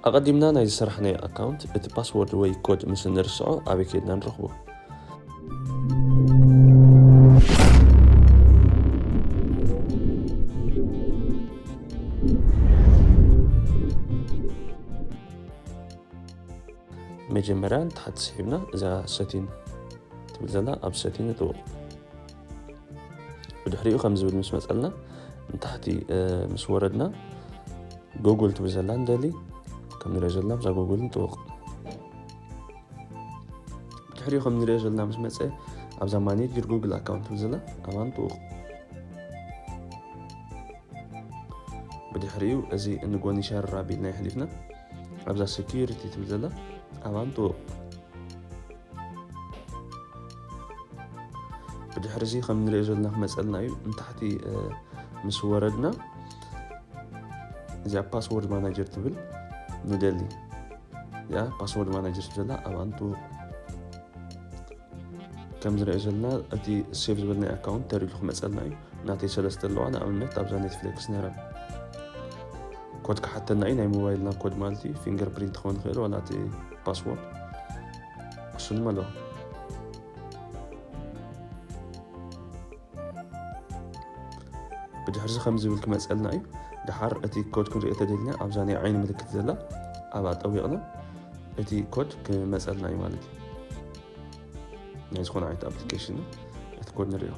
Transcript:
ኣቐዲምና ናይ ዝሰራሕናዮ ኣካውንት እቲ ፓስወርድ ወይ ኮድ ምስ እንርስዖ ኣበይ ከድና ንረኽቦ? መጀመርያ ንታሕቲ ስሒብና እዛ ሰቲን ትብል ዘላ ኣብ ሰቲን ንጥውቕ። ብድሕሪኡ ከም ዝብል ምስ መጸልና ንታሕቲ ምስ ወረድና ጉግል ትብል ዘላ ንደሊ። ከም ንሪኦ ዘለና ብዛ ጉግል ንጥውቕ። ብድሕሪኡ ከም ንሪኦ ዘለና ምስ መጸ ኣብዛ ማኔጅ ዩር ጉግል ኣካውንት ትብል ዘላ ኣብኣ ንጥውቕ። ብድሕሪኡ እዚ ንጎኒ ሸር ኣቢልና ይሕሊፍና ኣብዛ ሴኪሪቲ ትብል ዘላ ኣብኣ ንጥውቕ። ብድሕሪ እዚ ከም ንሪኦ ዘለና ክመፀልና እዩ። ንታሕቲ ምስ ወረድና እዚኣ ፓስወርድ ማናጀር ትብል ንደሊ። እዚኣ ፓስወርድ ማናጀር ትብል ዘላ ኣብኣ ንጥውቕ። ከም ንሪኦ ዘለና እቲ ሴቭ ዝበልናዮ ኣካውንት ተሪሉ ክመፀልና እዩ። ናተይ ሰለስተ ኣለዋ። ንኣብነት ኣብዛ ኔትፍሊክስ ነይረን ኮድ ክሓተና እዩ። ናይ ሞባይልና ኮድ ማለት እዩ። ፊንገር ፕሪንት ክኸውን ይኽእል ዋላ እቲ ፓስወርድ እሱንም ኣለዋ። ብድሕርዚ ከም ዝብል ክመፀልና እዩ። ድሓር እቲ ኮድ ክንሪኦ ተደልና ኣብዛ ናይ ዓይኒ ምልክት ዘላ ኣብኣ ጠዊቕና እቲ ኮድ ክመፀልና እዩ ማለት እዩ። ናይ ዝኾነ ዓይነት ኣፕሊኬሽን እቲ ኮድ ንሪኦ።